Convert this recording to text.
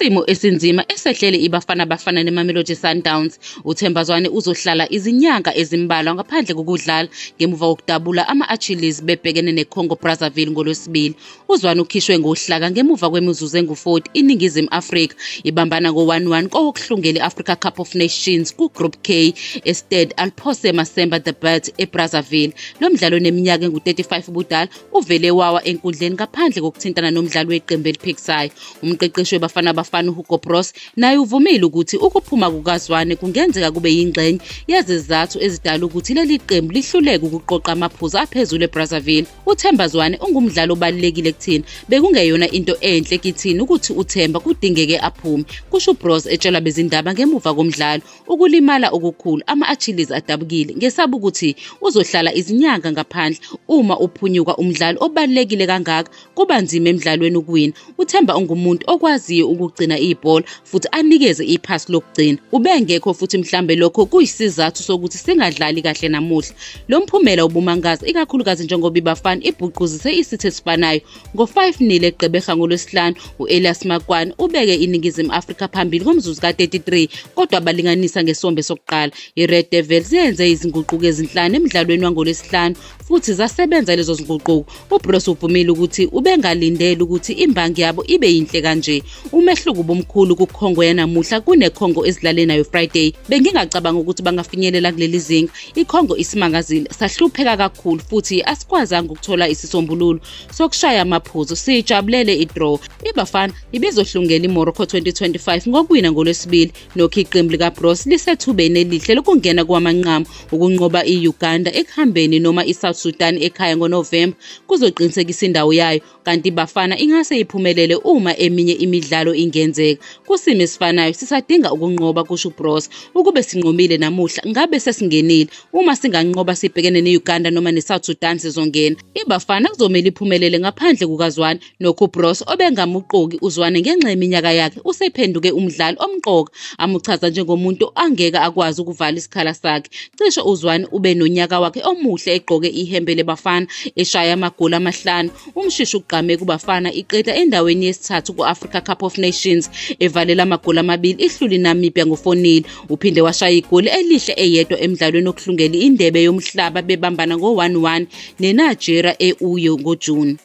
Isimo esinzima esehlele iBafana Bafana neMamelodi Sundowns. UThemba Zwane uzohlala izinyanga ezimbalwa ngaphandle kokudlala ngemuva kokudabula ama-Achilles bebhekene neCongo Brazzaville ngoLwesibili. UZwane ukhishwe ngohlaka ngemuva kwemizuzu engu-40 iNingizimu Afrika ibambana ngo-1-1 kowokuhlungela i-Africa Cup of Nations ku-Group K eStade Alphonse Massemba Debat eBrazzaville. Lo mdlalo oneminyaka engu-35 ubudala uvele wawa enkundleni ngaphandle kokuthintana nomdlali weqembu eliphikisayo. Umqeqeshi weBafana Bafana uHugo Broos naye uvumile ukuthi ukuphuma kukaZwane kungenzeka kube yingxenye yezizathu ezidala ukuthi leli qembu lihluleke ukuqoqa amaphuzu aphezulu eBrazzaville. UThemba Zwane ungumdlali obalulekile kuthina. Bekungeyona into enhle kithina ukuthi uThemba kudingeke aphume, kusho uBroos etshela bezindaba ngemuva komdlalo. Ukulimala okukhulu, ama-Achilles adabukile. Ngesaba ukuthi uzohlala izinyanga ngaphandle. Uma uphunyuka umdlalo obalulekile kangaka, kuba nzima emdlalweni ukuwina. UThemba ungumuntu okwaziyo ukugcina ibhola futhi anikeze iphasi lokugcina. Ubengekho futhi mhlambe lokho kuyisizathu sokuthi singadlali kahle namuhla. Lo mphumela ubumangaza ikakhulukazi njengoba iBafana ibhuquzise isitha esifanayo ngo-5-0 eGqeberha ngoLwesihlanu. U-Elias Makwane ubeke iNingizimu Afrika phambili ngomzuzu ka-33 kodwa balinganisa ngesombe sokuqala. I-Red Devils yenze izinguquko ezinhlanu emdlalweni wangoLwesihlanu futhi zasebenza lezo zinguquko. UBroos uvumile ukuthi ubengalindele ukuthi imbangi yabo ibe yinhle kanje. Umehluko ubumkhulu kuCongo yanamuhla kuneCongo esidlale nayo Friday. Bengingacabanga ukuthi bangafinyelela kuleli zinga. ICongo isimangazile, sahlupheka kakhulu futhi asikwazanga ukuthola isisombululo sokushaya amaphuzu. Siyijabulele i-draw. IBafana ibizohlungela iMorocco 2025 ngokuwina ngoLwesibili. Nokho iqembu likaBroos lisethubeni elihle lokungena kowamanqamu. Ukunqoba i-Uganda ekuhambeni noma iSouth Sudan ekhaya ngoNovemba kuzoqinisekisa indawo yayo, kanti iBafana ingase iphumelele uma eminye imidlalo ingenzeka. Kusimo esifanayo sisadinga ukunqoba, kusho uBroos. Ukube sinqobile namuhla ngabe sesingenile. Uma singanqoba sibhekene ne-Uganda noma ne-South Sudan sizongena. IBafana kuzomele iphumelele ngaphandle kukaZwane. Nokho uBroos obengamuqoki uZwane ngenxa yeminyaka yakhe usephenduke umdlali omqoka amuchaza njengomuntu angeke akwazi ukuvala isikhala sakhe. Cishe uZwane ube nonyaka wakhe omuhle egqoke ihembe leBafana eshaya amagoli amahlanu. UMshishi ugqame kuBafana iqeda endaweni yesithathu ku-Africa Cup of Nations evalela amagoli amabili ihlula iNamibia ngo-4-0. Uphinde washaya igoli elihle eyedwa emdlalweni wokuhlungela indebe yomhlaba bebambana ngo-1-1 neNigeria e-Uyo ngoJuni.